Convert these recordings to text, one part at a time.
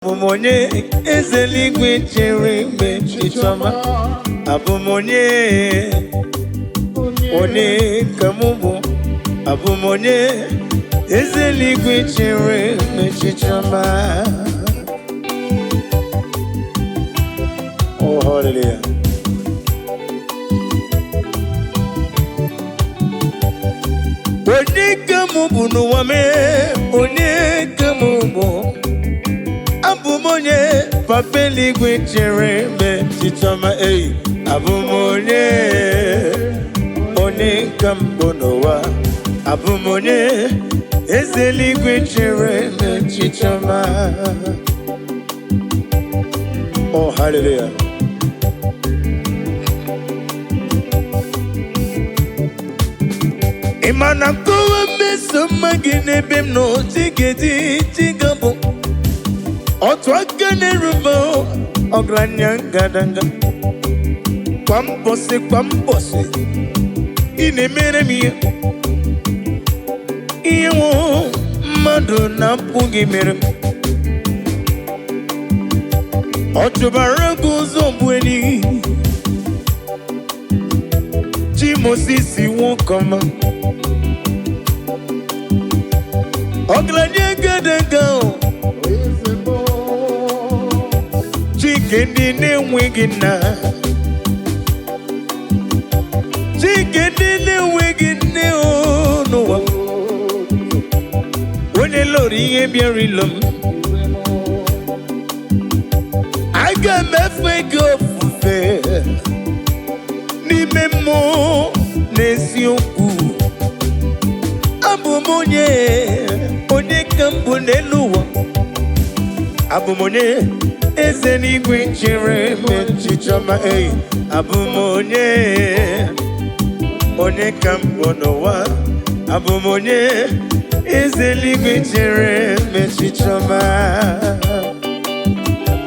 Abụ m onye eze eluigwe chere mgbe chichọma. Abụ m onye, onye ka mụ bụ. Abụ m onye eze eluigwe chere mgbe chichọma. Oh, hallelujah. Onye ka mụ bụ n'ụwa mee, onye ka mụ bụ. Abụ m onye papa eluigwe chere mgbe chichọma ei. Abụ m onye, onye ka m bụ n'ụwa. Abụ m onye eze eluigwe chere mgbe chichọma. Oh, hallelujah. Ị ma na nkọwa mmeso mma gị n'ebe m nọ chigedi chigabụ otu aka na-erube ọgaranya ngadanga kwa mbọsị kwa mbọsị ị na-emere m ihe ihe nwụ mmadụ na-apụghị mere m. Ọ chụbara gị ụzọ bụ enyi chi Mosisi nwoke ọma ọgaranya ngadanga o Chike ndị na-enweghị nna, Chike ndị na-enweghị nne o n'ụwa, onye lụrụ ihe bịara ilo m, aga m efe gị ofufe n'ime mmụọ na eziokwu. Abụ m onye, onye ka m bụ n'elu ụwa. Abụ m onye eze n'igwe chere echiche ọma ei. Abụ m onye, onye ka m bụ n'ụwa. Abụ m onye eze n'igwe chere echiche ọma.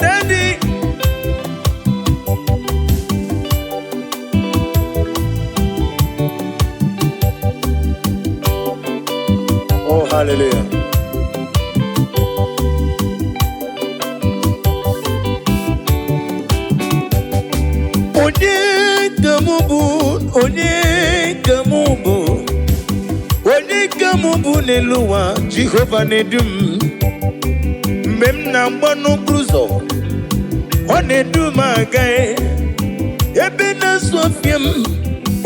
Daddy. Oh, hallelujah. Onye ka mụ bụ, onye ka mụ bụ, onye ka mụ bụ n'elu ụwa, Jehova na-edu m. Mgbe m na-agba n'okporo ụzọ, ọ na-edu m aga. Ebe na-asụ ọfịa m,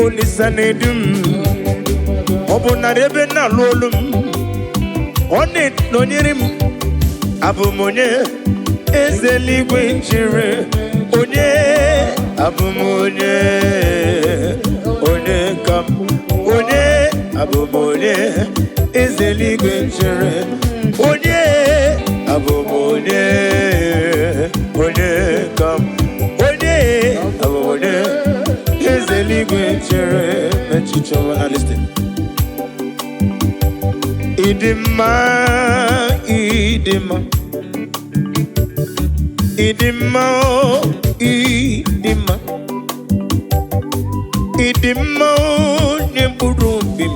Olisa na-edu m. Ọ bụ narị ebe na-alụ olu m, ọ na-enonyere m. Abụ m onye eze eluigwe chere, onye abụ m onye, onye ka m, onye abụ m onye eze eluigwe chere, onye abụ m onye, onye ka m, onye abụ m onye eze eluigwe chere. Echiche ọma na listen. Ịdị mma, ịdị mma, ịdị mma, o, ịdị mma, ịdị mma, onye mkpụrụ obi m.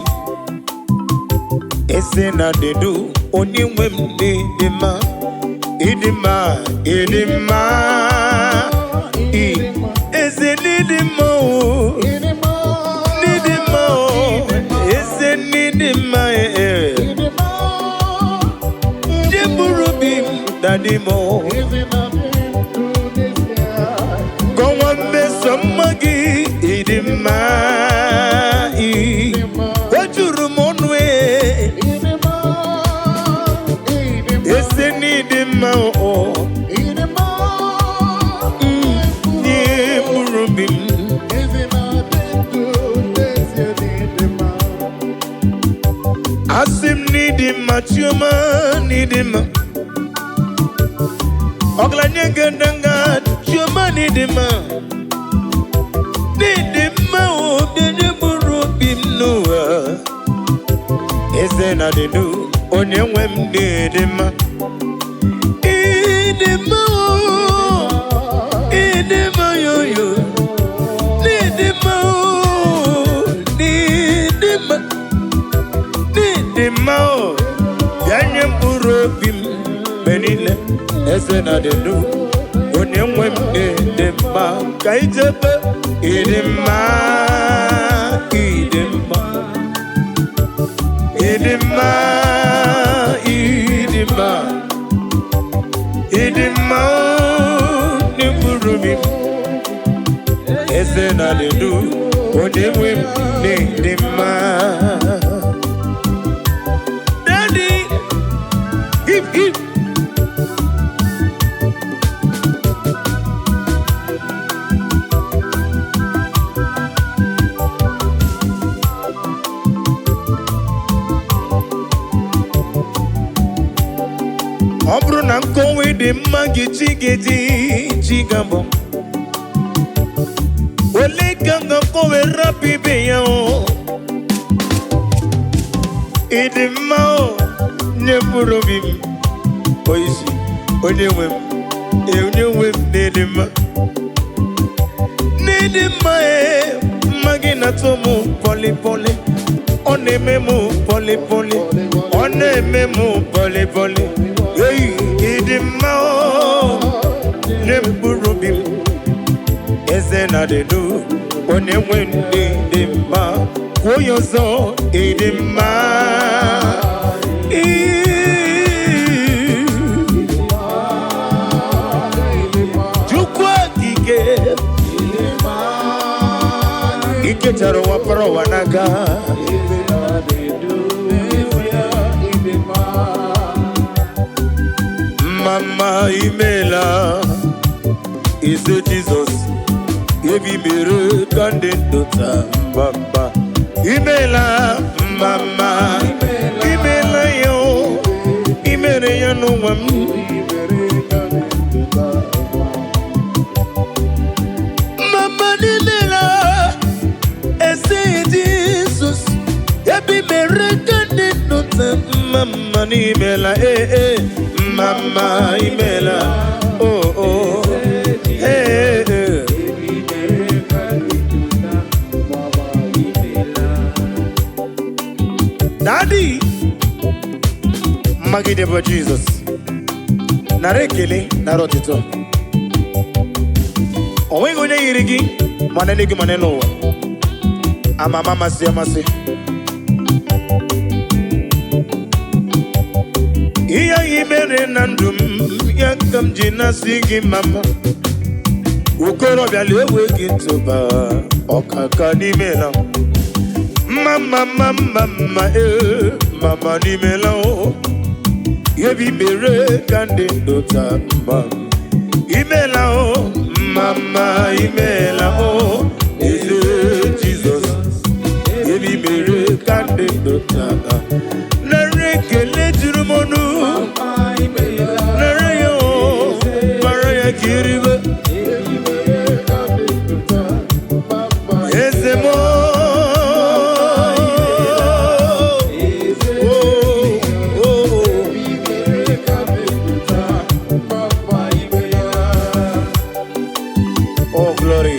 Eze na dedu onye nwe m n'ịdị mma, ịdị mma, ịdị mma, eze n'ịdị mma o, n'ịdị mma o, eze n'ịdị mma e. Onye mkpụrụ obi m dadị m o. Kọwa mmeso mma gị ịdị mma ị. O juru m ọnụ e. Eze n'ịdị mma o. Nye mkpụrụ obi m. Asị m n'ịdị mma Chioma n'ịdị mma. Ọgaranya ngandanga Chioma n'ịdị mma. N'ịdị mma o bịa mkpụrụ obi m n'ụwa. Eze na dedu onye nwe m n'ịdị mma. Ịdị mma o, ịdị mma yoyo. N'ịdị mma o, n'ịdị mma. N'ịdị mma o, bịa nye mkpụrụ obi m mgbe niile. Eze na denu, onye nwe m dị mma. Ka ijebe ịdị mma, ịdị mma, ịdị mma, ịdị mma, ịdị mma n'mkpụrụ obi m. Eze na denu, onye nwe m dị mma. Daddy, hip hip. Ọ bụrụ na nkọwa dị mma gị, chi ga-eji chi ga-abọ. Ole ka m ga-akọwe rapụ ibe ya? O ịdị mma o nye mkpụrụ obi m. Oisi onye nwe m, onye nwe m na-ịdị mma, n'ịdị mma. Ee, mma gị na-atọ m pọlị pọlị. Ọ na-eme m pọlị pọlị, ọ na-eme m pọlị pọlị. Ei, ịdị mma o nye mkpụrụ obi m. Eze na dedu, onye nwe ndị dị mma. Kwuo ya ọzọ, ịdị mma. Ii. Chukwu okike ikechara ụwa kpọrọ ụwa n'aka. Eze na-edu n'ezie, ịdị mma. Mama, imela. Eze Jizọs, ebi mere ka ndị ndụ taa. Mama, imela. Mama, imela ya o imere ya n'ụwa m. Imere ka ndị ndụ taa. Mama, imela. Eze Jizọs, ebi mere ka ndị ndụ taa. Mama, imela. Ee ee, mama, imela. Oh oh, ee ee. Imere ka ndị ndụ taa. Mama, imela. Daddy, mmagide bụ Jizọs. Nara ekele, nara ọtụtụ. O nweghị onye yiri gị, ma n'eluigwe ma n'elu ụwa. Ama ama amasị amasị. Ihe anyị mere na ndụ m ya ka m ji na-asị gị mama. Okorobịa na-ewe gị ntụba ọkaka n'ime na mma mma mma mma mma. Ee, mama, n'imela o. Ebi mere ka ndị ndụ taa. Mma, imela o. Mama, imela o. Eze Jizọs, ebi mere ka ndị ndụ taa. Nara ekele juru m ọnụ. Mama, imela. Nara ya o, mara ya ka iribe. Imere ka ndị ndụ taa. Mama, Eze m. Eze. O o. Imere ka ndị ndụ taa. Mama, imela. Oh, glory.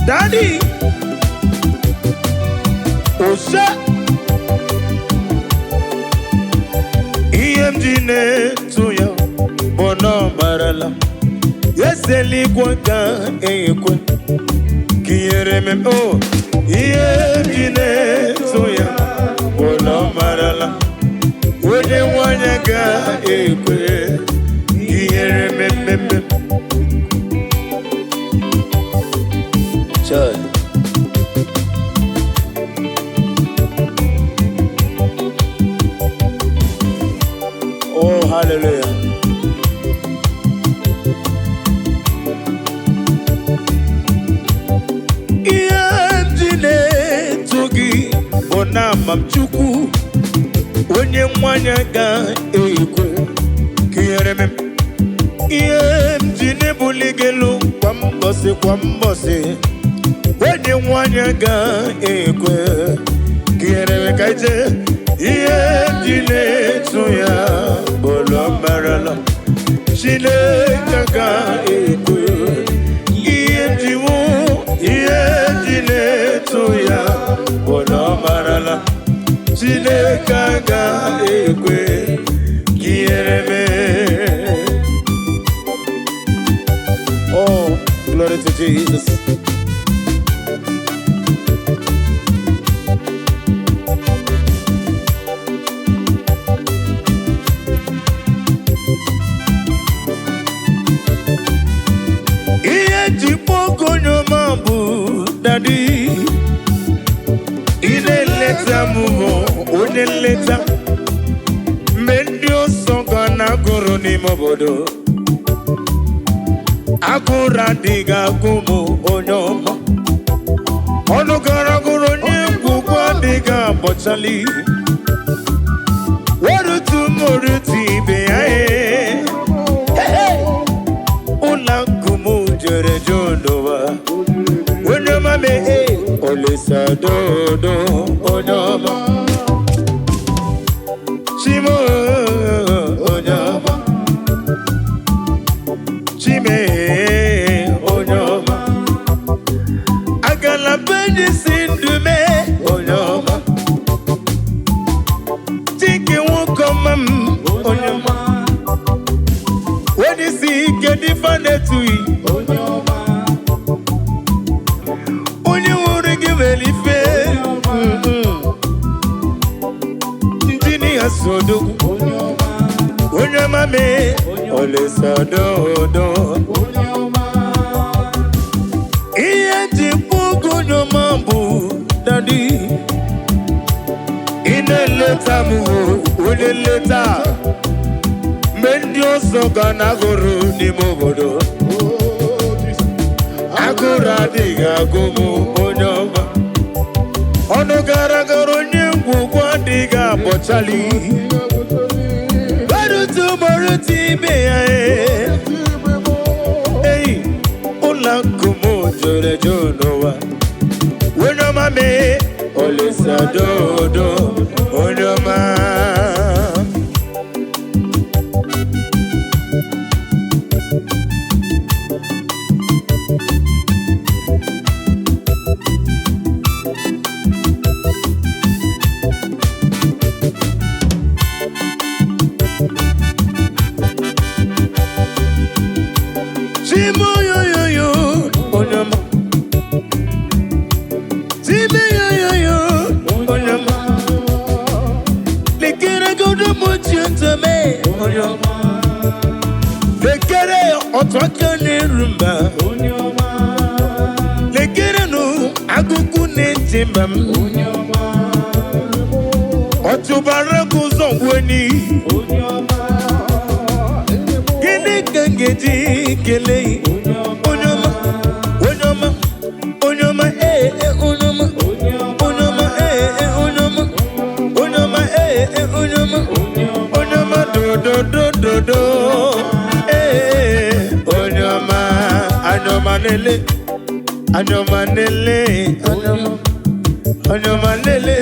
Daddy, Ose, ihe m ji na-etu ya bụ na ọ marala. Eze eluigwe ga-ekwe ka ihere m o. Ihe m ji na-etu ya bụ na ọ marala. Onye nwanyị ga-ekwe ka ihere mmemme. Chai. Oh, hallelujah. Ihe m ji na-eto gị bụ na ama m Chukwu onye nwanyị ga-ekwe ka ihere m. Ihe m ji na-ebuli gị elu kwa mbọsị kwa mbọsị, onye nwanyị ga-ekwe ka ihere m ka ije. Ihe m ji na-eto ya bụ na ọ marala. Chineke ga-ekwe. Ihe m ji wụ, ihe m ji na-eto. na-atụ ya bụ na ọ marala Chineke agaghị ekwe ka ihere mee. Oh, glory to Jesus. Ihe ji kpọọ onye ọma bụ daddy. Ị na-eleta m bụ onye nleta. Mgbe ndị ọsọ ga na-agụrụ n'ime obodo, agụrụ adịghị agụ m, onye ọma. Ọnụ gara gụrụ onye ngwugwu adịghị abọchali. Werutu m orutu ibe ya ee. Ụlọ akụ m jere jụụ n'ụwa. Onye ọma mee Olisa dodo, onye ọma. Chimo, onye ọma. Chime, onye ọma. Agala benji si ndụ mee, onye ọma. Chike nwoke ọma m, onye ọma. Onye isi ike dị fa na-etughị. Onye nwụrụ gị nwere ife. Injinia sodogwu, onye ọma mee Olisa dodo. Ihe ji kpọgo onye ọma bụ daddy. Ị na-eleta m o, onye nleta. Mgbe ndị ọzọ ga na-agụrụ n'ime obodo, agụrụ adịghị agụ m, onye ọma. Ọnụ gara gara onye ngwugwu adịghị abọchali. Gbarutu morutu ibe ya ee. Ei, ụlọ akụ m jụrụ eju n'ụwa. Onye ọma mee Olisa dodo, onye ọma. Chimoyoyoyo, onye ọma. Chimeyoyoyo, onye ọma. Lekere godo m ji ntome, onye ọma. Lekere otu aka na-eru mba. Lekere nụ agụkụ na-eche mba m. Ọtụbara gị ụzọ ngweni. Gịnị ka m ga-eji kelee onye ọma, onye ọma, onye ọma, ee ee, onye ọma, onye ọma, ee ee, onye ọma, onye ọma, ee ee, onye ọma, onye ọma, dododododo, ee, onye ọma, anya ọma lele, anya ọma lele, anya ọma, anya ọma lele,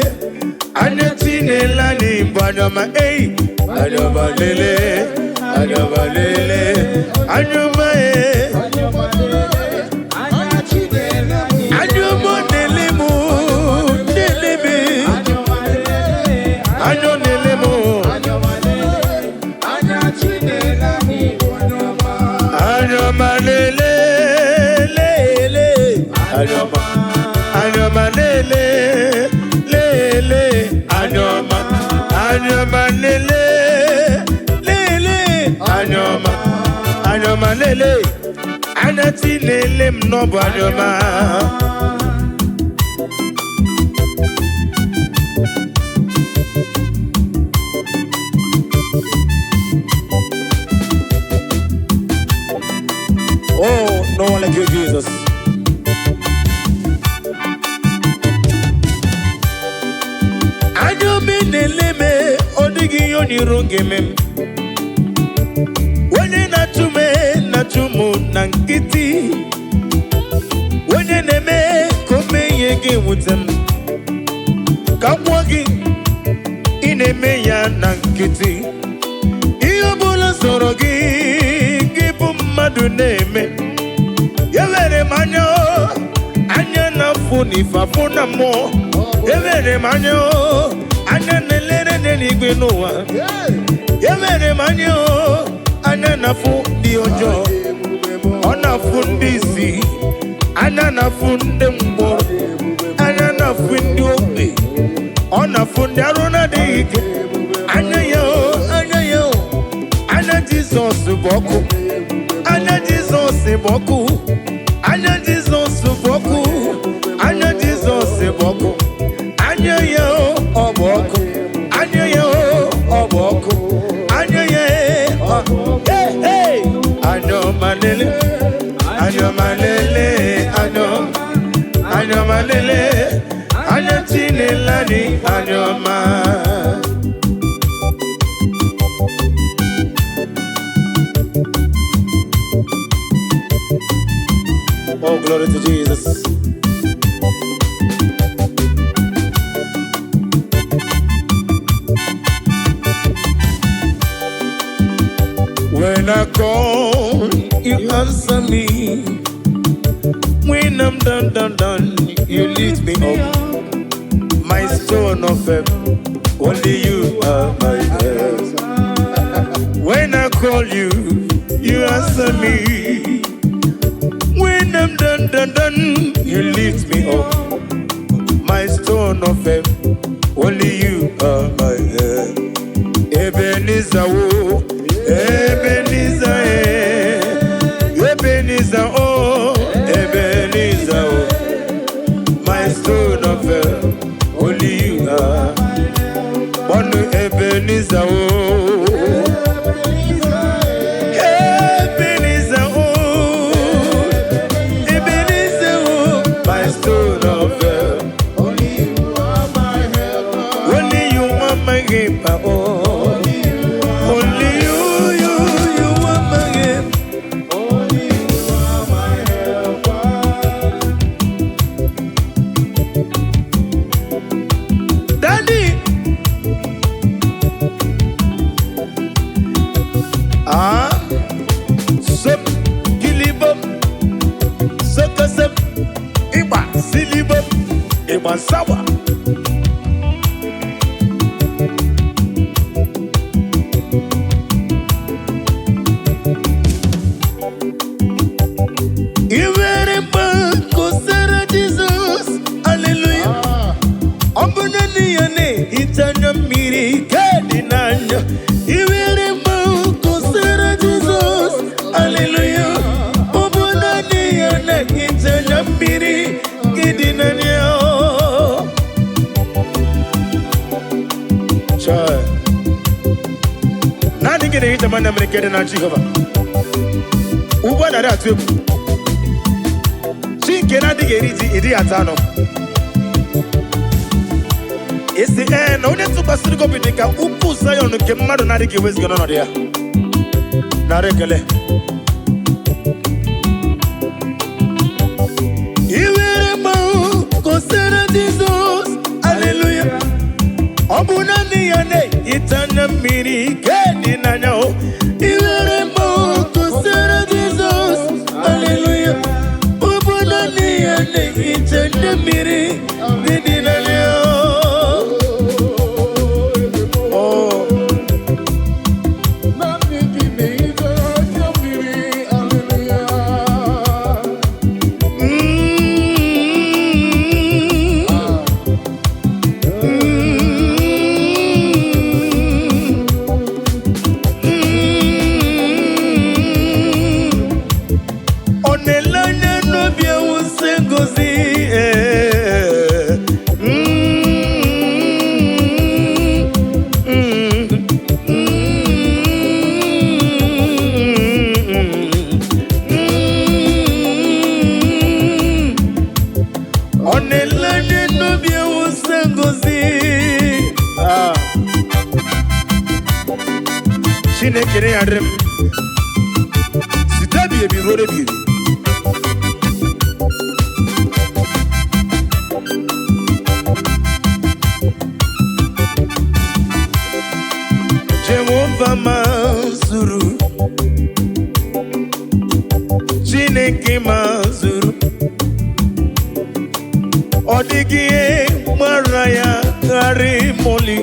anya tinela n'igbo, anya ọma, ei, anya ọma lele, anya ọma lele, anya ọma, ee. Anya ọma na-ele mụ, na-ele m. Anya na-ele mụ. Anya ọma lele, lele. Anya ọma, anya ọma lele, lele. Anya ọma, anya ọma lele, lele. Anya ọma, anya ọma lele. Anya ti na-ele m n'ọbụ anya ọma. Oh, no one like you, Jesus. Anya omi na-ele m, ọ dịghị ihe onye iro ga-eme m. Onye na-achụ m na-achụ m na nkịtị. Onye na-eme ka o mee ihe ga-ewute m. Ka m gwa gị, ị na-eme ya na nkịtị. Ihe ọ bụla sọrọ gị, gị bụ mmadụ na-eme. Ya were m anya, anya na-afụ na-afụ n'ife afụ na mmụọ. Emere m anya o, anya na-elere n'eluigwe n'ụwa. Emere m anya o, anya na-afụ ndị ọjọọ, ọ na-afụ ndị isi, anya na-afụ ndị mgbọrọ, anya na-afụ ndị ogbe, ọ na-afụ ndị arụ na-adịghị ike. Anya ya o, anya ya o, anya Jizọs bụ ọkụ. Anya Jizọs bụ ọkụ. Anya Jizọs bụ ọkụ. Anya Jizọs bụ ọkụ. Anya ya o, ọ bụ ọkụ. Anya ya o, ọ bụ ọkụ. Anya ya e, ọ. Hey, hey! Anya ọma lele, anya ọma lele, anya ọma, anya ọma lele, anya Chinele anyị, anya ọma. Oh, glory to Jesus. When I call, you answer me. When I'm down, down, down, you lift me up. My stone of help, only you are my help. When I call you, you answer me. When I'm done, done, done, you lift me up. My stone of help, only you are my help. Ebenezer, oh, Ebenezer, eh. Ebenezer, oh, Ebenezer, oh. My stone of help, only you are. One Ebenezer, oh, Ebenezer, oh, Ebenezer, oh, my stone of help. Only you are my helper. Only you are my helper, oh. Only you, you are my helper. Only you are my helper. Daddy. Ah, sop, kilibom, sokosop, igba, silibom, igba sawa. I nwere mgba kosara Jizọs, hallelujah. Ọ bụ naanị ya na-ehicha anya mmiri ka dị n'anya. I were mgba kosara Jizọs, hallelujah. Ọ bụ naanị ya na-ehicha anya mmiri ka dị n'anya. Chai. Naanị gị na-ehicha m anya mmiri ka dị na Jehova. Ugbu a narị atụ egwu. Chi nke na-adịghị eri ji ịdịghị ata anụ. Isi ee na onye tụkwasịrị gị obi dị ka ukwu Zayọn nke mmadụ na-adịghị eweziga n'ọnọdụ ya. Nara ekele. I were mmanwụ kosara Jizọs, haleluya. Ọ bụ naanị ya na-ehicha anya mmiri ike dị n'anya o. I were mmanwụ kosara Jizọs, haleluya. Ọ bụ naanị ya na-ehicha anya mmiri dị n'anya o. Oh. Naanị gị na-ehicha anya mmiri, hallelujah. Ọ na-ele anya n'obi ewusi ngozi eh. Ọ na-ele anya n'obi ewusi ngozi. Ah. Chineke na ya dịrị m site ebighị ebi ruo ebighị ebi. Jehova mazuru, Chineke mazuru, dịghị ihe gbara ya gharị moli.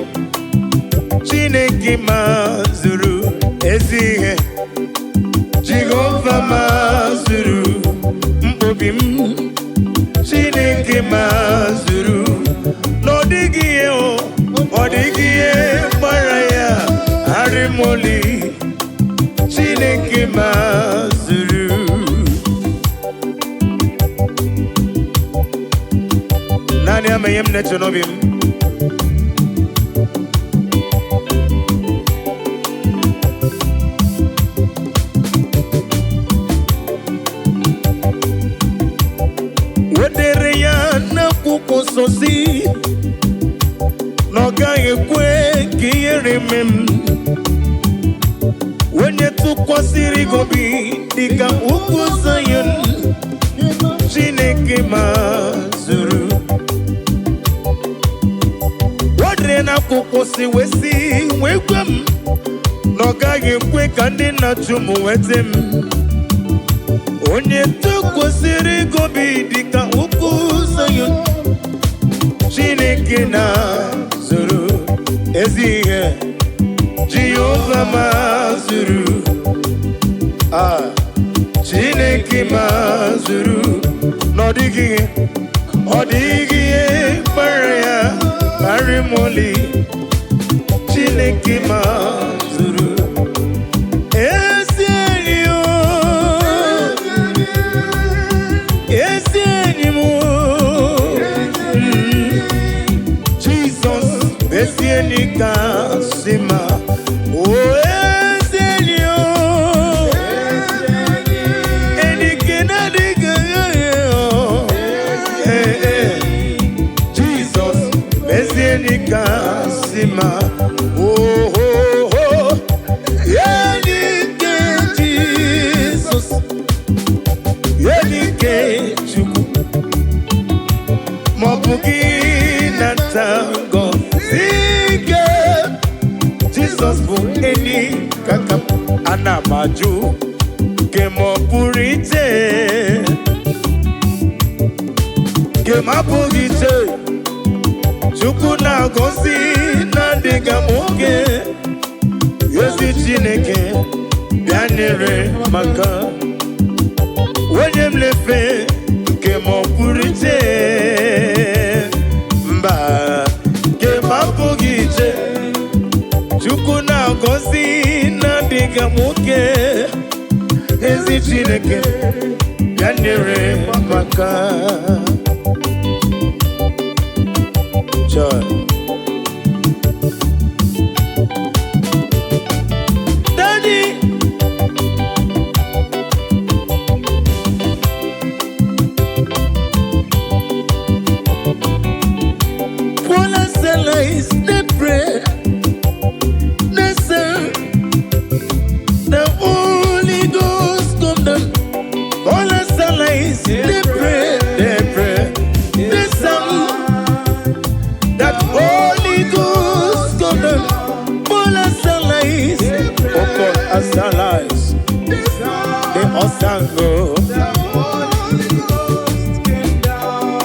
Chineke mazuru ezi ihe. Jehova mazuru mkpobi m. Chineke mazuru na ọ dịghị ihe o, ọ dịghị ihe gbara ya gharị moli. Chineke mazuru. Naanị ama ihe m na-eche n'obi m. Wedere ya n'akwụkwọ nsọ si na ọ gaghị ekwe ka ihere mee m. Onye tụkwasịrị gị obi dịka ugwu Zayọn, Chineke mazuru. Wedere n'akwụkwọ si wee si wee gwa m na ọ gaghị ekwe ka ndị na-achụ m nweta m. Onye tụkwasịrị gị obi dịka ugwu Zayọn, Chineke na-zuru ezi ihe. Jehova mazuru. Ah, Chineke mazuru na ọ dịghị ihe, ọ dịghị ihe kpara ya karị moli. Chineke mazuru ezi enyi o, ezi enyi m o. Jizọs ezi enyi kasị mma. O ezi enyi o, enyi nke na-adịghị agha o. Ee, ee. Jizọs ezi enyi kasị mma. Oh, oh, oh. Enyi nke Jizọs, enyi nke Chukwu, ma ọ bụ gị nata ngọzi nke Jizọs bụ enyi kaka m. Ana m ajụ nke ma ọ pụrụ iche, nke m apụghị iche. Chukwu na-agọzi na-adịghị m oge. Ezi Chineke bịa nyere maka onye m lefe nke ma ọ pụrụ iche. Mba, nke m apụghị iche. Chukwu na-agọzi na-adịghị m oge. Ezi Chineke bịa nyere maka. Joy. Daddy, Paul and Silas, they pray, they say, the Holy Ghost come down. Paul and Silas, they pray, they sang that Holy Ghost come down. Paul and Silas, oh Paul and Silas, they all sang, oh.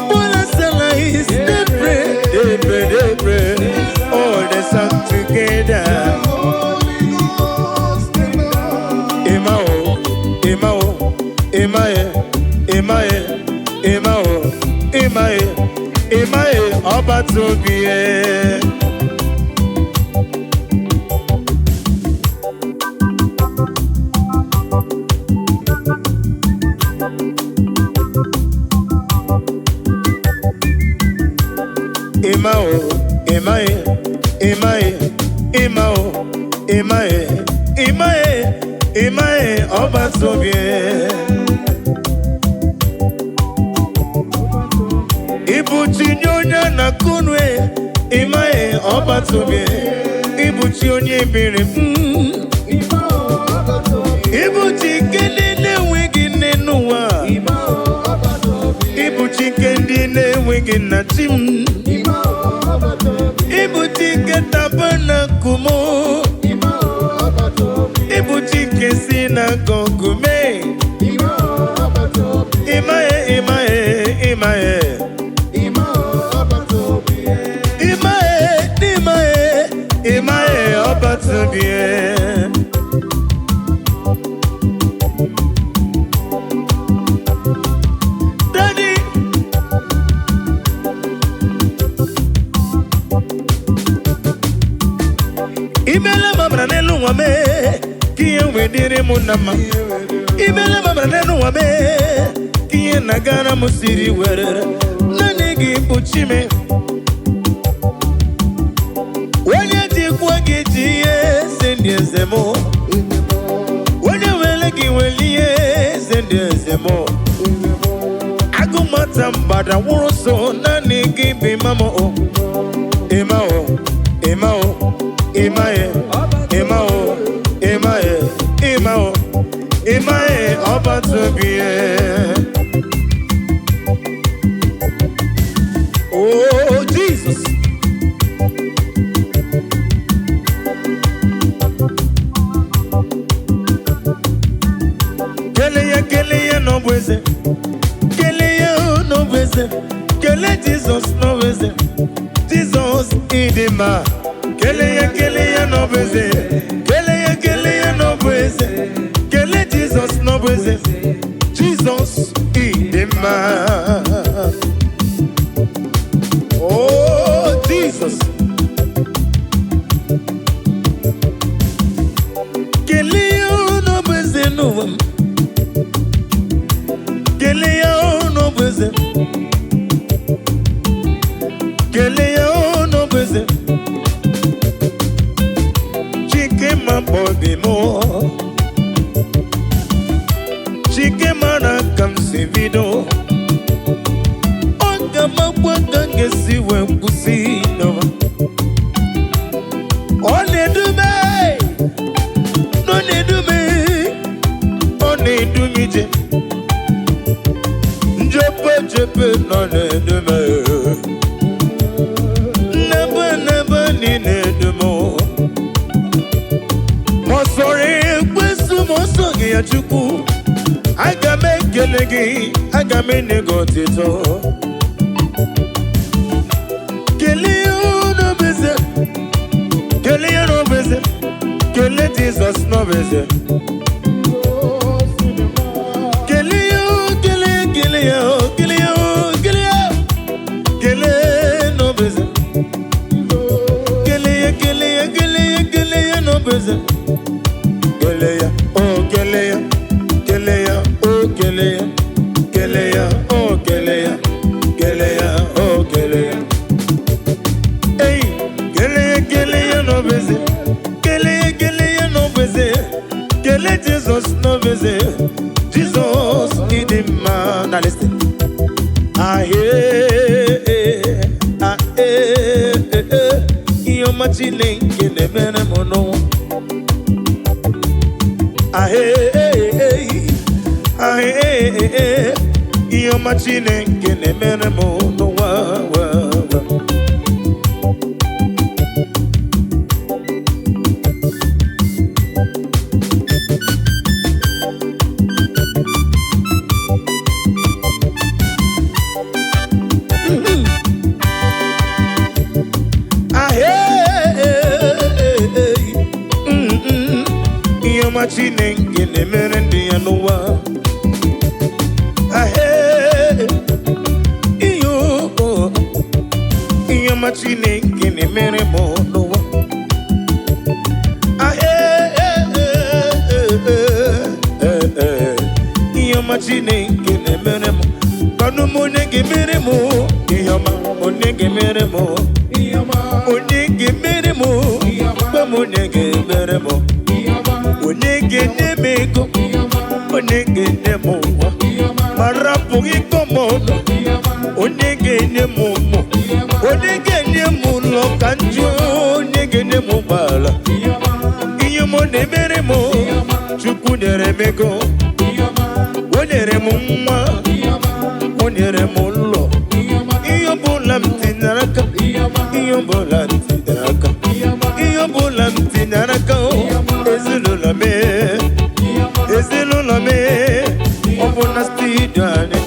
Paul and Silas, they pray, they pray, they pray. Oh, they sang together. Emma o, Emma o, Emma e, Emma e, Emma o, Emma e, Emma e, ọba tóbi e. Emma o, Emma e, Emma e, Emma o, Emma e, Emma e, Emma e, ọba tóbi e. Ibuchi nye onye na-akụnụ e, Emma e, ọba tóbi e. Ibuchi onye biri m. Ibuchi nke ndị na-enweghị nne n'ụwa. Ibuchi nke ndị na-enweghị nna chi m. Ibuchi nke tabernacle. Ibuchi nke sinagogu mee. Ịmaghị, ịmaghị, ịmaghị. obi. Daddy, imela mabra n'elu nwa mee ka ihe wee dịrị m na mma. Imela mabra n'elu nwa mee ka ihe na-agara m siri were. Naanị gị bụ Chime. Onye jikwa gị ji ihe eze ndị eze m. Onye were gị were ihe eze ndị eze m. Agụmata mgbada nwụrụ so naanị gị bụ ịma m o. Ịma o, ịma o, ịma e, ịma o, ịma e, ịma o, ịma e, ọbata obi e. Oh, Jesus. Kele ya n'ọbụ eze. Kele ya n'ọbụ eze. Kele Jizọs n'ọbụ eze. Jizọs ịdị mma. Kele ya n'ọbụ eze. Kele ya n'ọbụ eze. Kele Jizọs n'ọbụ eze. Jizọs ịdị mma. Oh, Jesus. Kele ya n'ọbụ eze n'ụwa m. Kele ya n'ọbụ eze. Kele ya n'ọbụ eze. Chike ma obi m. Chike mara ka m si bido. Ọ ga-amakwa ka m ga-esi wee kwụsị n'ụwa. Ọ na-edume, ọ na-edume, ọ na-edume ije. Njepe jepe nọ na-edume. Nnebe nnebe ni na-edume. Ma ọ sọrọ ekwensu ma ọ sọghị ya Chukwu. Aga m ekele gị, aga m enye gị otito. Kelee ya n'ọbụ eze. Kelee ya n'ọbụ eze. Kelee Jizọs n'ọbụ eze. Kelee ya, kelee, kelee ya, kelee ya, kelee ya. Kelee n'ọbụ eze. Kelee ya, kelee ya, kelee ya, kelee ya n'ọbụ eze. Kelee ya, oh kelee ya. Kelee ya, oh kelee ya. Kelee ya, oh kelee ya. Kelee ya, oh kelee ya. Hey, kelee kelee ya n'ọbụ eze. Kelee kelee ya n'ọbụ eze. Kelee Jizọs n'ọbụ eze. Jizọs ịdị mma. Now listen. Ahee, ahee, ihe ọma Chineke na-emere m n'ụwa. Ahee, ahee, ihe ọma Chineke na-emere m n'ụwa. Wa, wa. Ahee, ihe ọma Chineke na-emere ndị ya n'ụwa. Ahee, ihe o, ihe ọma Chineke na-emere m n'ụwa. Ahee, ihe ọma Chineke na-emere m. Kwanụ m onye ga-emere m ihe ọma, onye ga-emere m, onye ga-emere m, gwa m onye ga-emere m, onye ga-enye m ego, onye ga-enye m ụwa, ma rapụghị ịkọ m ọnụ, onye ga-enye m ụmụ, onye ga-enye m ụlọ ka m jụọ, onye ga-enye m ụgbọala. Ihe m na-emere m, Chukwu nyere m ego, o nyere m nwa, o nyere m ụlọ. Ihe ọbụla m tinyere aka, ihe ọbụla m tinyere aka, ihe ọbụla m tinyere aka, ezinụlọ m, ezinụlọ m, ọ bụ na studio anyị.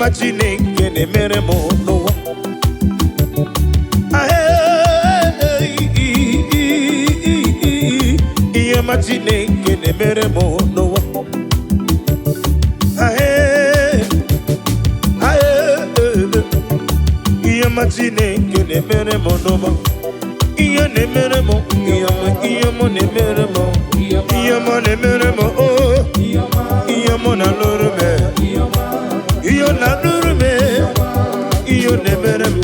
ọma Chineke na-emere m n'ụwa. Ihe ọma Chineke na-emere m n'ụwa. Ihe ọma Chineke na-emere m n'ụwa. Ihe na-emere m, ihe ọma, ihe ọma na-emere m, ihe ọma na-emere m, oh, ihe ọma na-alụrụ m, ihe ọ na-alụrụ m, ihe ọ na-emere m.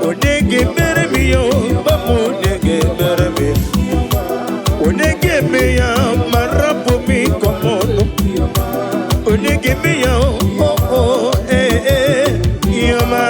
Onye ga-emere m ihe ọma m, onye ga-emere m ya? Onye ga-eme ya ma rapụ m ịkọ m ọnụ? Onye ga-eme ya oh, oh, eh, eh, ihe ọma.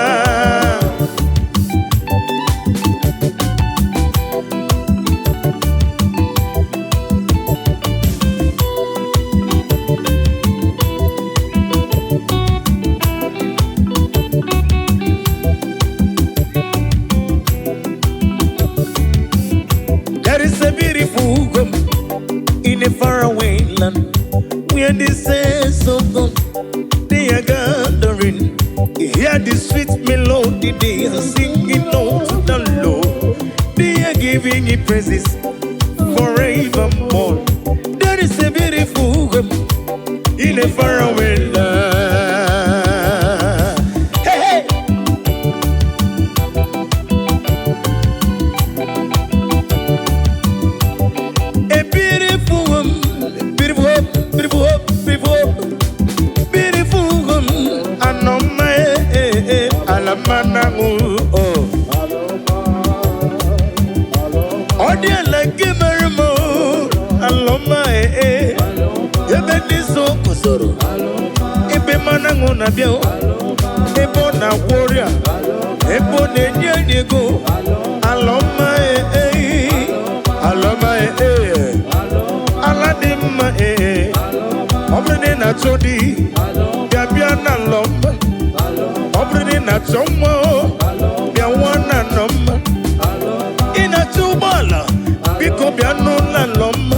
There is a beautiful home in a faraway land where the saints of God they are gathering. Hear the sweet melody they are singing out to the Lord. They are giving Him praises forevermore. There is a beautiful home in a faraway land. Hey, hey! A beautiful home, beautiful home, beautiful home, beautiful home, beautiful home. Anoma eh eh, alamana oh. Ọ dị ala nke mere m o, alọma eh eh. Ebe ndị nsọ guzoro, ebe mmanụ aṅụ na-abịa o, ebe ọ na-agwọ ọrịa, ebe ọ na-enye anyị ego. Alọma eh eh, alọma eh eh. Ala dị mma ee, ọ bụrụ na ị na-achọ di, bịa bịa na alọma. Ọ bụrụ na ị na-achọ nwa o, bịa nwa na alọma. Ị na-achọ ụgbọala, biko bịa n'ụlọ alọma.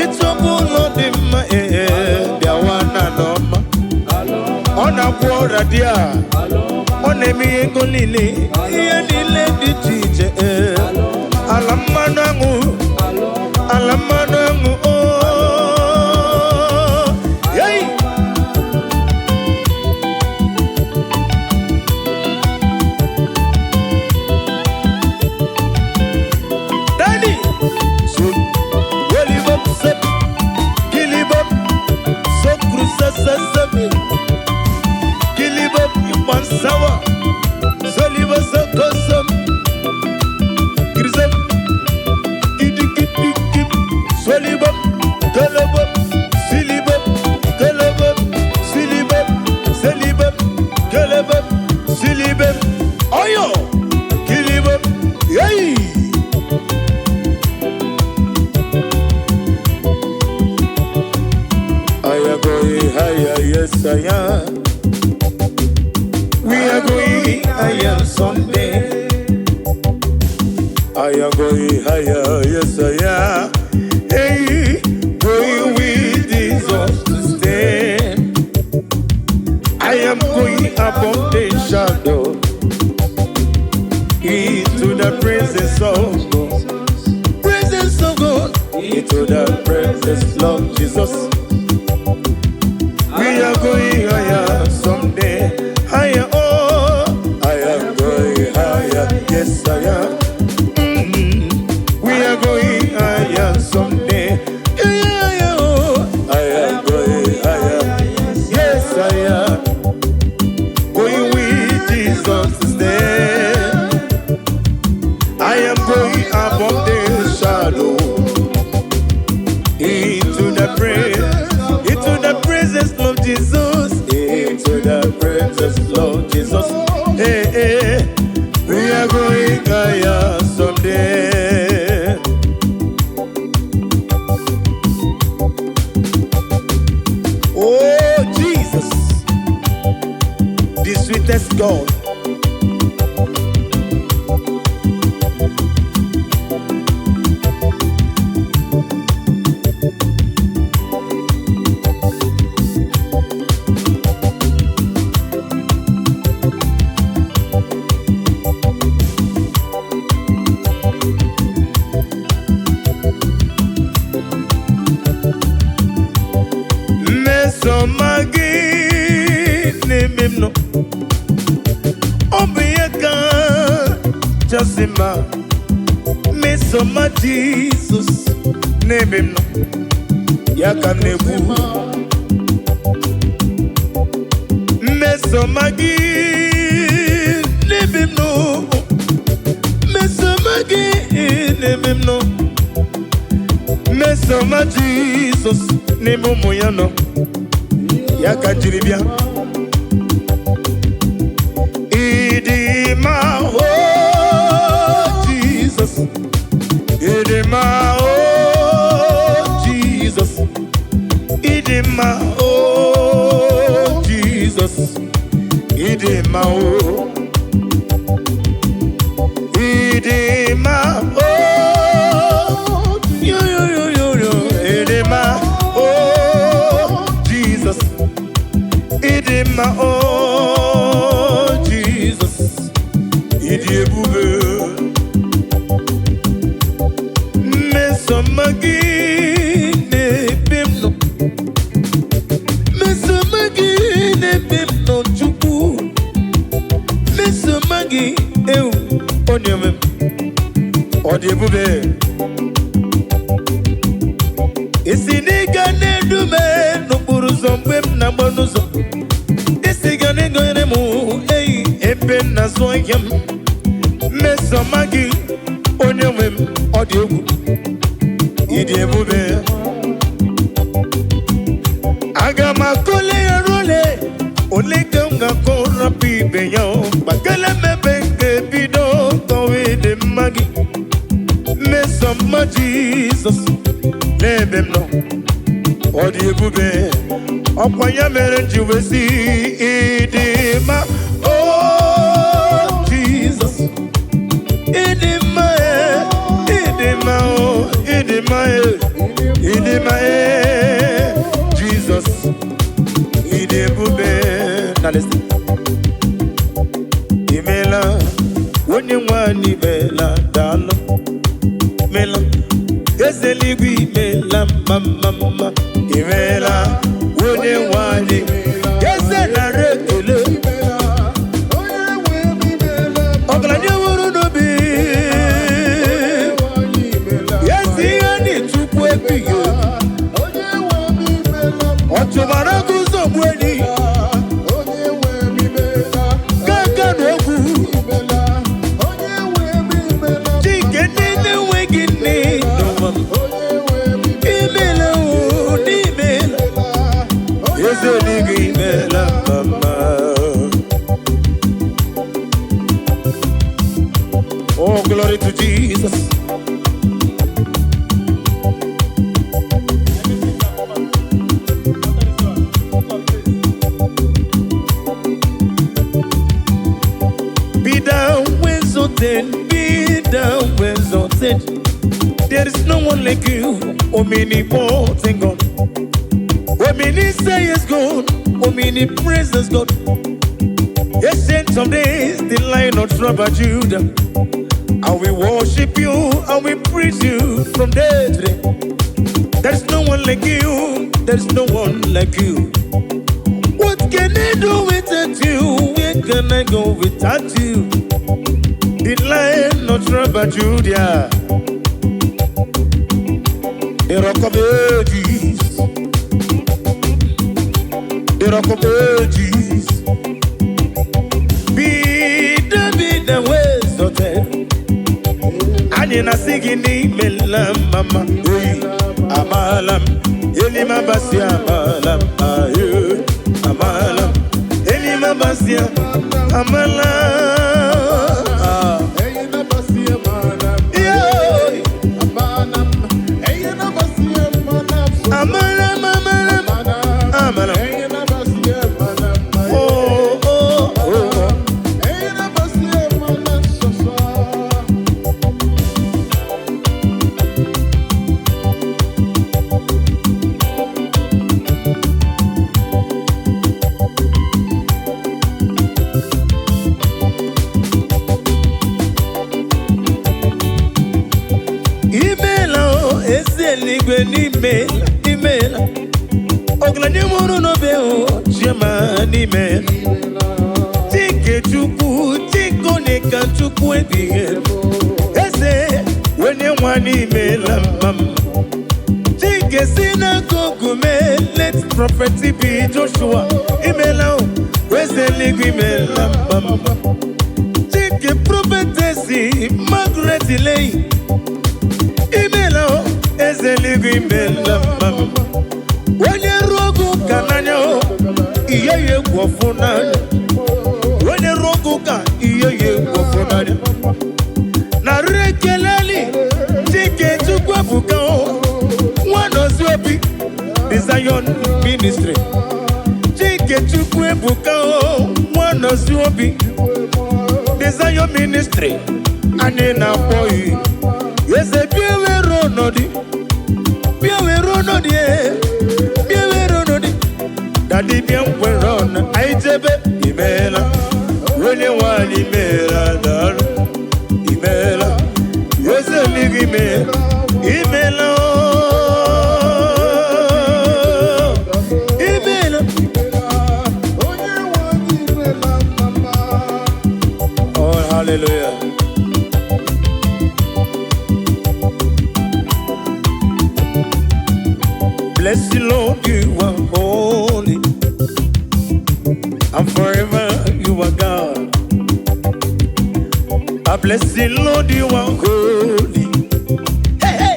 Ịchọba ụlọ dị mma ee, bịawa na alọma. Ọ na-agwọ ọrịa dị a, ọ na-eme ihe ego niile, ihe niile dị iche iche ee. Ala mmanụ aṅụ, ala mmanụ aṅụ oh. Hey! Daddy! So, Wolibop, sep, kilibop, so cruza, kilibop, ipansawa, soliba, sokosam, grisam, kidikidikip, solibop, kelebop, silibop, kelebop, silibop, selibop, kelebop, silibop, oyo, kilibop, yay! I am going higher, yes I am. We are going higher someday. I am going higher, yes I am. Hey, going with Jesus to stay. I am going above the shadow into the presence of God. Presence of God, into the presence of Jesus. We are going higher someday. Higher, oh, I am going higher. Yes, I am. We are going higher someday. Yeah, yeah, oh, I am going higher. Yes, I am. Going with Jesus to stay. I am going above the shadow into the presence, into the presence of Jesus, into the presence of Jesus. Hey, hey, we are going higher someday. Oh Jesus, the sweetest God. kachasị mma. Mmesoma Jizọs n'ebe m nọ, ya ka m na-ekwu. Mmesoma gị n'ebe m nọ, mmesoma gị n'ebe m nọ, mmesoma Jizọs n'ebe ụmụ ya nọ, ya ka m jiri bịa. Ịdị mma, oh Jesus, ịdị mma, oh Jesus, ịdị mma, oh Jesus, ịdị mma, oh, ịdị mma, oh, yo yo yo yo yo, ịdị mma, oh Jesus, ịdị mma, oh Jesus, ịdị ebube. Mmesoma gị n'ebe m nọ, mmesoma gị n'ebe m nọ, Chukwu, mmesoma gị ewu onye nwe m, ọ dị ebube. Isi n'ịga na-edu m n'okporo ụzọ mgbe m na-agba n'ụzọ, isi ga na-egonyere m eyi ebe m na-azụ ahịa m. Mmesoma gị onye nwe m, ọ dị egwu, ịdị ebube. Aga m akọle ya role ole ka m ga-akọ rapụ ibe ya o, gbakele m ebe nke bido kọwa ịdị mma gị. Mmesoma Jizọs n'ebe m nọ, ọ dị ebube. Ọkwa ya mere m ji wee sị ịdị mma, oh Jizọs, ịdị mma e, ịdị mma o, ịdị mma e, ịdị mma e, Jizọs, ịdị ebube. Na listen. Imela, onye nwe anyị, imela, daalụ, imela, eze eluigwe, imela, mma mma mma, imela, onye nwe anyị, eze, nara ekele. Ọgaranya nwere n'obi ezi ihe anyị, Chukwu ebighị ebi, ọ chụbara gị ụzọ gbu enyi gaga n'okwu Chike ndị na-enweghị nne n'ụwa m. Imela o, n'imela, eze eluigwe, imela mama. Oh, glory to Jesus. Be thou exalted, be thou exalted. There is no one like you, omnipotent God. Omniscience God, omnipresence God. Ancient of days, the Lion of tribe of Judah. And we worship you and we praise you from day to day. There is no one like you, there is no one like you. What can I do without you? Where can I go without you? The Lion of tribe of Judah, the Rock of Ages, the Rock of Ages. Be exalted. Anyị na-asị gị n'imela mama oyi, amaala m elimabasi, amaala m ayo, amaala m elimabasi, amala. Ah. Yeah. Amala m, amala m, amala m. Oh, oh, oh. Imeela o, eze eluigwe, n'imela, imeela, ọgaranya mụrụ n'obe o, chiama, n'ime chike, Chukwu, chike onye. ka Chukwu ebighị ebi. Eze onye nwe imela mma mma. Chike si n'akụkụ mee, late Prophet B. Joshua, imela o, eze eluigwe imela mma mma. Chike Prophetess Margaret Leyi, imela o, eze eluigwe imela mma mma. Onye ruo oge ụka n'anya o, ihe ya egwu ọfụ n'anya. Onye ruo oge ụka, ihe ya egwu ọfụ n'anya. Narị ekeleli Chike Chukwuebuka o, Nwanọzi Obi, The Zion Ministry. Chike Chukwuebuka o, Nwanọzi Obi, The Zion Ministry. Anyị na-akpọ yi. Eze bịa were ọnọdụ, bịa were ọnọdụ e, bịa were ọnọdụ. Daddy bịa nkwere ọnụ, anyị jebe imeela. Onye nwanyị imeela daalụ, imeela. Eze eluigwe imeela, imeela ooo, imeela. Onye nwe anyị imela mma. Oh, hallelujah. Bless you, Lord, you are holy, and forever you are God. I bless you, Lord, you are holy, hey, hey,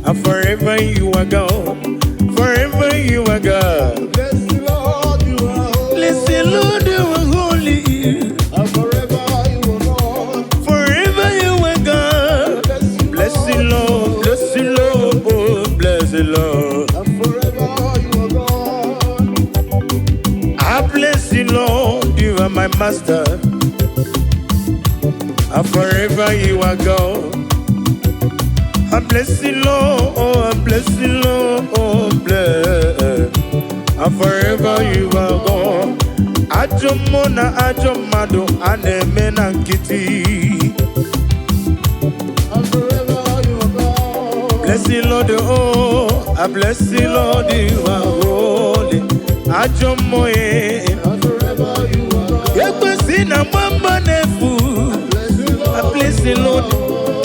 and forever you are God. Forever you are God. Bless the Lord, you are holy. Bless you, Lord, you are holy. And forever you are God. Forever you are God. Bless you, Bless you, Lord, bless you, Lord, oh, bless you, Lord. And forever you are God. I bless you, Lord, you are my master. And forever you are God. I bless you, Lord, oh, I bless you, Lord, oh, bless. And forever you are God. Ajọ mmụọ na ajọ mmadụ a na-eme na nkịtị. And forever you are God. Bless you, Lord, oh, I bless you, Lord, you are holy. Ajọ mmụọ eh. And forever you are God. Ekwesị na mgbamba na-efu. Bless you, I Lord. bless you, Lord.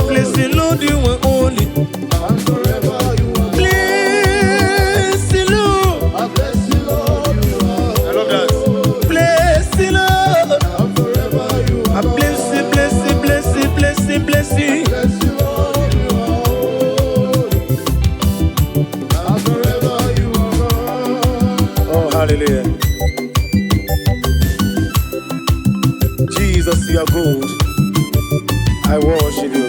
Bless you, Lord, you are holy. And forever you are God. Bless you, Lord. I bless you, Lord, you are I love that. Bless you, Lord. And forever you I are bless you, bless you, bless you, bless you, bless you. Bless you, Lord, you are holy. And forever you are God. Oh, hallelujah. Jesus, you are good. I worship you.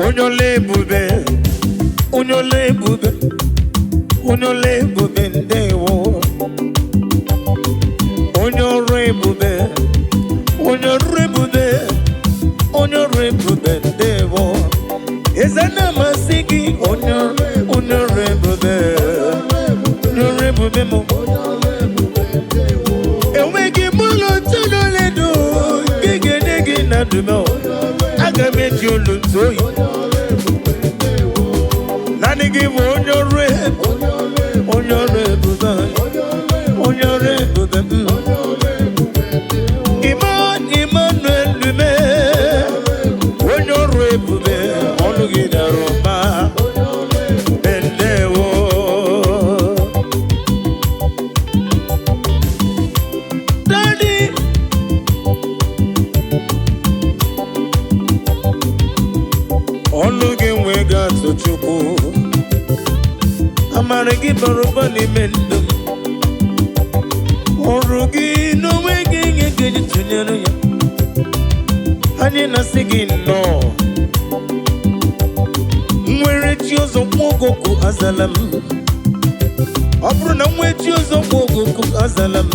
Onye ọla ebube, onye ọla ebube, onye ọla ebube ndewo. Onye ọrụ ebube, onye ọrụ ebube, onye ọrụ ebube ndewo. Eze na-amasị gị onye ọrụ onye ọrụ ebube, onye ọrụ ebube m. Enweghị m ụlọ ntụnụledo nke ga-enye gị na ndụ m. Aga m eji olu ntụ oyi. Naanị gị bụ onye ọrụ ebube, onye ọrụ ebube, onye ọrụ ebube m. Emmanuel Lume, onye ọrụ ebube, ọnụ gị dara ụba. Ndewo. Daddy, ọnụ gị nwee ga-atụ Chukwu. Amara gị bara ụba n'ime ndụ m. Ọrụ gị n'onwe gị nye ga-eji tụnyere ya. Anyị na-asị gị nnọọ. Nwere chi ọzọ nwa ogogo azala m. Ọ bụrụ na nwee chi ọzọ nwa ogogo azala m.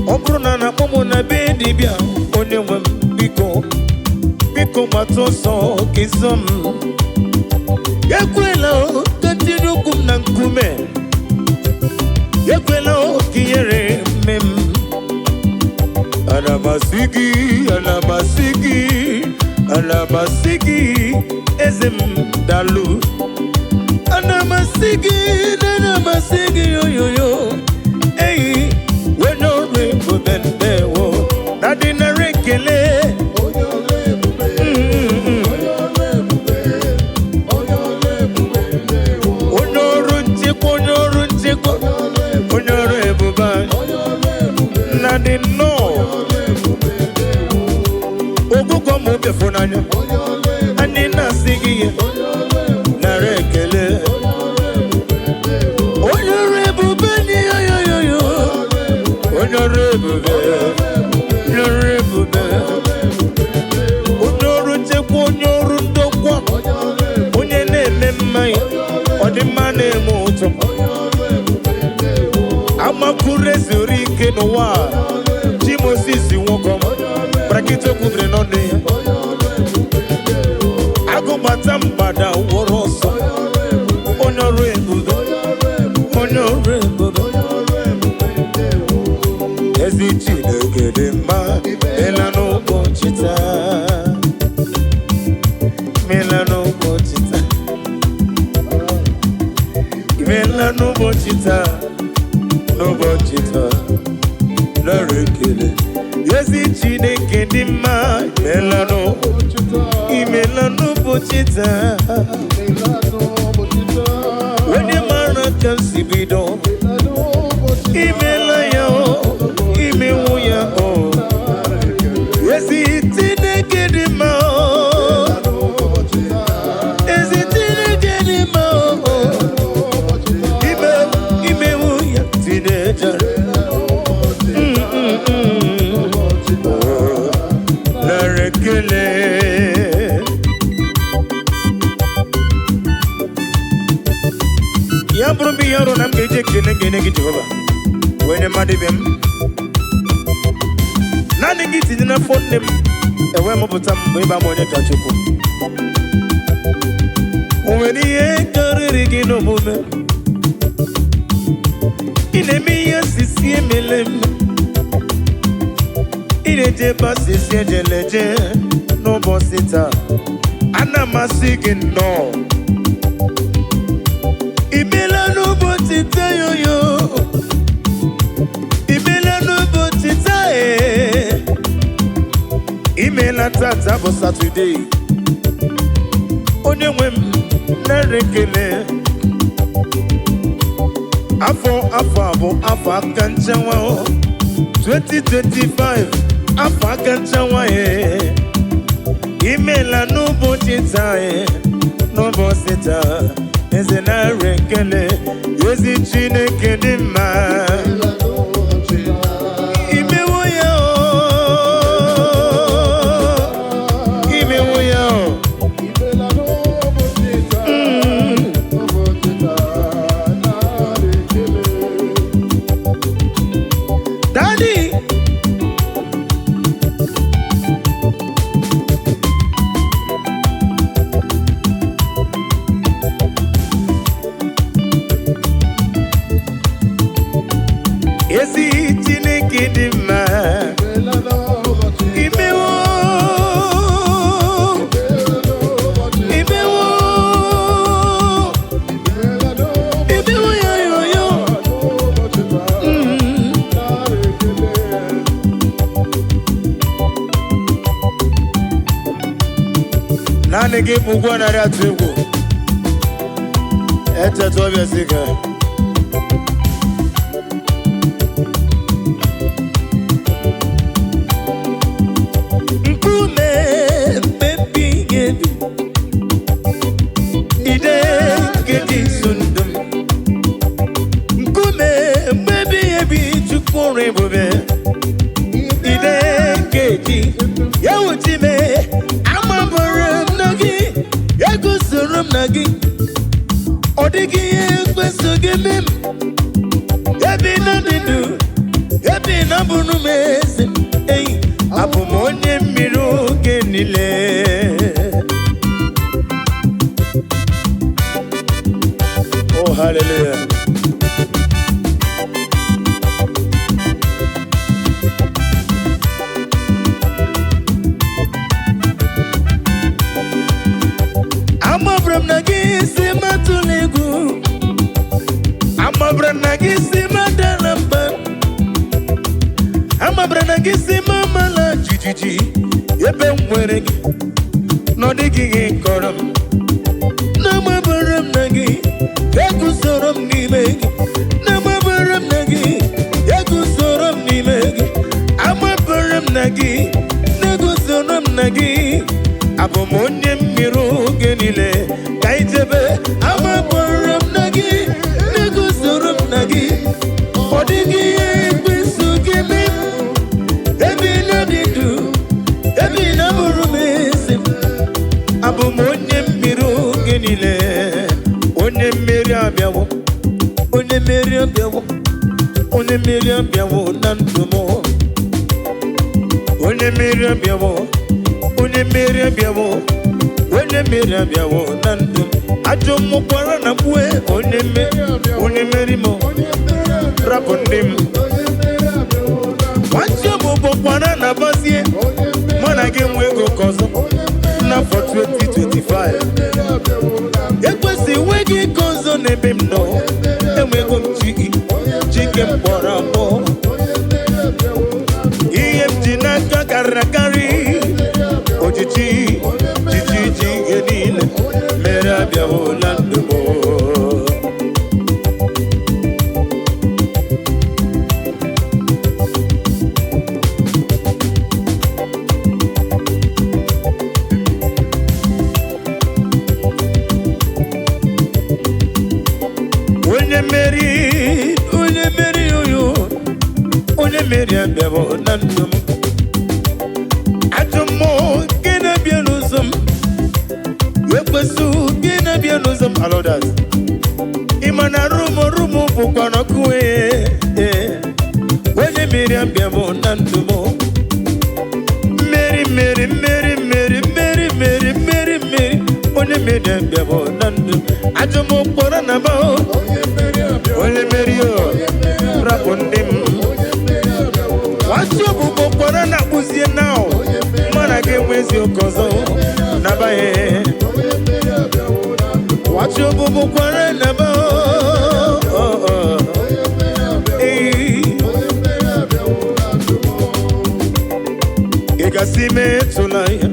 Ọ bụrụ na na-akpọ m na be dibịa onye nwe m biko biko gbata ọsọ ka ịzọ m. Ekwela o, ka tinye ụkwụ m na nkume. Ekwela o, ka ihere mme m. Ana m asị gị, ana m asị gị, ana m asị gị, eze m dalụ. Masị gị, na masị gị yoyoyo. Eyi, onye ọrụ ebube ndewo. Na dị nara ekele. Onye ọrụ ebube, onye ọrụ ebube, onye ọrụ ebube ndewo. Onye ọrụ nchekwa, onye ọrụ nchekwa, onye ọrụ ebube anyị. Onye ọrụ ebube, Na dị nnọọ. ọrụ ebube ndewo. Ogụgọ ma obi n'anya. Onye ọrụ ebube, Anyị na-asị gị ya. onye ọrụ ebube, Nara ekele. onye ọrụ ebube ndewo. Onye ọrụ ebube ni yoyoyoyo. Onye ọrụ ebube. Onye ọrụ ebube. Onye ọrụ nchekwa, onye ọrụ ndokwa. Onye ọrụ ebube, Onye na-eme mmanya. Ọdịmma na-eme ụtọ. onye ọrụ ebube ndewo. Amakure zuru ike n'ụwa. Chi Moses nwoke ọma. Brakịta kwubiri n'ọnụ ya. Onye ọrụ ebube ndewo. Agụbata mgbada wụrụ ọsọ. Onye ọrụ ebube, Onye ọrụ ebube. onye ọrụ ebube, Onye ọrụ ebube. onye ọrụ ebube ndewo. Ezi Chineke dị mma, mela n'ụbọchị taa. Mela n'ụbọchị taa. Mela n'ụbọchị taa. N'ụbọchị taa. Nara ekele. Ezi Chineke dị mma, mela Ụbọchị taa, imela n'ụbọchị taa. imela n'ụbọchị taa. Onye mara ka m si bido, Imela n'ụbọchị taa. imela ya o, imewo ya o. Nara ekele. Ezi Chineke dị mma o. N'ụbọchị taa, Ezi Chineke dị mma o. n'ụbọchị taa, Ime imewo ya tinejere. n'ụbọchị n'ụbọchị taa. Nara ekele. Ya bụrụ m ihe ọrụ na m ga-eji ekele ga-enye gị Jehova wee nye mmadụ ibe m. Naanị gị tinye n'afọ nne m ewee mụpụta m mgbe ịba m onye ka Chukwu. O nwere ihe karịrị gị n'omume. Ị na-eme ihe asịsị emele m. Ị na-eje ebe asịsị ejeleje n'ụbọchị taa. Ana m asị gị nnọọ. Imela n'ụbọchị taa yoyo. Imela n'ụbọchị taa ee. Imela tata bụ Satọde. Onye nwe m nara ekele. Afọ afọ a bụ afọ aka nchewa o. 2025 afọ aka nchewa e. Imela n'ụbọchị taa e. N'ụbọchị taa eze nara ekele. Ezi Chineke dị mma. Imela n'ụbọchị taa. Imewo ya o. Imewo ya o. Imela n'ụbọchị taa. Ụbọchị taa, nara ekele. Daddy. Ezi Chineke dị mma. Imela n'ụbọchị taa. Imewo. Imela n'ụbọchị taa. Imewo. Imela n'ụbọchị Imewo ya yo yo. n'ụbọchị taa, nara ekele. Naanị gị bụ ụgwọ narị atụ egwu. Echeta ọbịa si ka. Nkume mmebi ebi. Ide nke dị nso ndụ m. Nkume mmebi ebi Chukwu ọrụ ebube. Ide nkeji ya wuchi me amabara m na gị egosoro m na gị ọ dịghị ihe ekwesị gị mee m ebe ị nọ dị ndụ ebe ị nọ bụrụ m eze enyi abụ m onye mmiri oge niile. Oh, hallelujah. Amabara m na gị si matụla egwu. gị si m amala jijiji, ebe m nwere gị na ọ dịghị ihe kọrọ m. Na-amabara m na gị, eguzoro m n'ime gị. Na-amabara m na gị, eguzoro m n'ime gị. Amabara m na gị, na-eguzoro m na gị. Abụ m onye mmiri oge niile ka ijebe. Amabara m na gị, na-eguzoro m na gị. Ọ dịghị ihe ekwensu ga-eme m. Ebe ị na-adị ndụ, ebe ị na-abụrụ m eze m. Abụ m onye mmiri oge niile. Onye mmeri abịawo, onye mmeri abịawo, onye mmeri abịawo na ndụ m. Onye mmeri abịawo, onye mmeri abịawo, onye mmeri abịawo na ndụ m. Ajọ mmụkwara na mgbue, onye mmeri, onye mmeri m, rapụ ndị m. Nwachi ọbụbọ kwara na bazie, mụ na gị nwe ego ka ọzọ n'afọ 2025. Ekwesị enweghị ike ọzọ n'ebe m nọ. Enwego m chi, chike m kpọrọ akpọ. Ihe m ji n'aka karịrị akarị. Ojiji jiji ji ihe niile mere abịawola ndụ m. Onye mmeri, onye mmeri, oyo, onye mmeri abịawo na ndụ m. Ajọ mmụọ nke na-abịa n'ụzọ m, ekwesị nke na-abịa n'ụzọ m, alodas. Ị ma na rumo rumo bụkwa n'ọkụ. Ee, onye mmeri abịawo na ndụ m. Mmeri, mmeri, mmeri, mmeri, mmeri, mmeri, mmeri, mmeri, onye mmeri abịawo na ndụ m. Ajọ mmụọ kpọrọ na ba, onye mmeri o, rapụ ndị m. Nwachi ọbụbọ kwara na akpụzie na mụ na gị enwe eziokwu ọzọ nabanye. Nwachi ọbụbọ kwara na ba. Ee, ị gasị metụla ya,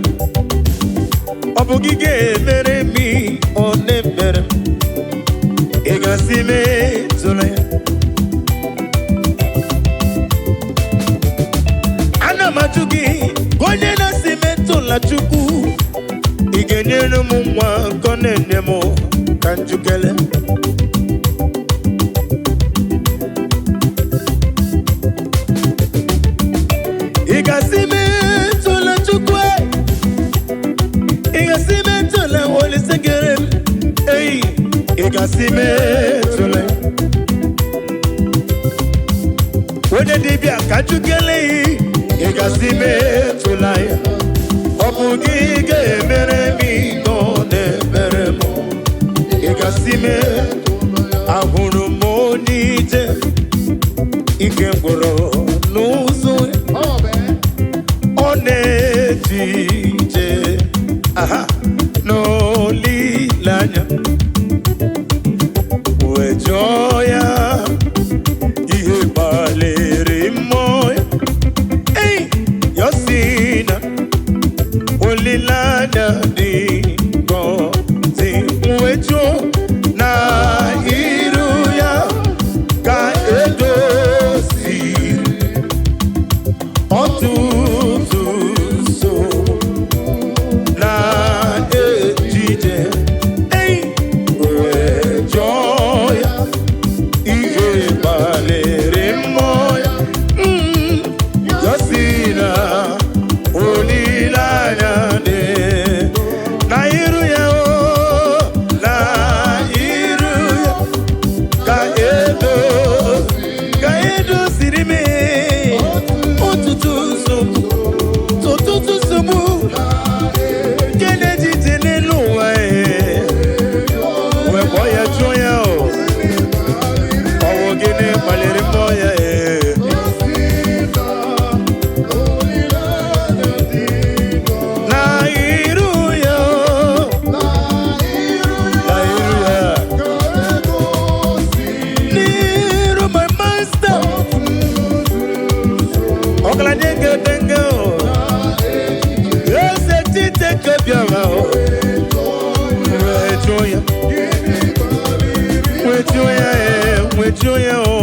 ọ bụ gị ga-emere m ihe ọ na-emere m. Ị gasị metụla ya. Ana m ajụ gị ka onye na-asị metụla Chukwu, ị ga-enyere m nwa nke ọ na-enye m ka njukele. Ị ga-asị metụla Chukwu e? Ị ga-asị metụla Olisekere m? Ei, ị ga-asị metụla onye dibịa ka njukele? Ị ga-asị metụla ya, ọ bụ gị ga-emere m ihe ọ na-emere m. Ị ga-asị mee. Ahụrụ m onye ije ike gwụrụ n'ụzọ, ọ na-eje ije, aha, n'olileanya, wee jụọ ya ihe gbalịrị mmụọ ya. Ei, ya sị na olileanya dị ngọzi, wee jụọ na iru ya ka edoziri ọtụtụ nsogbu na ejije. Ei, ya o.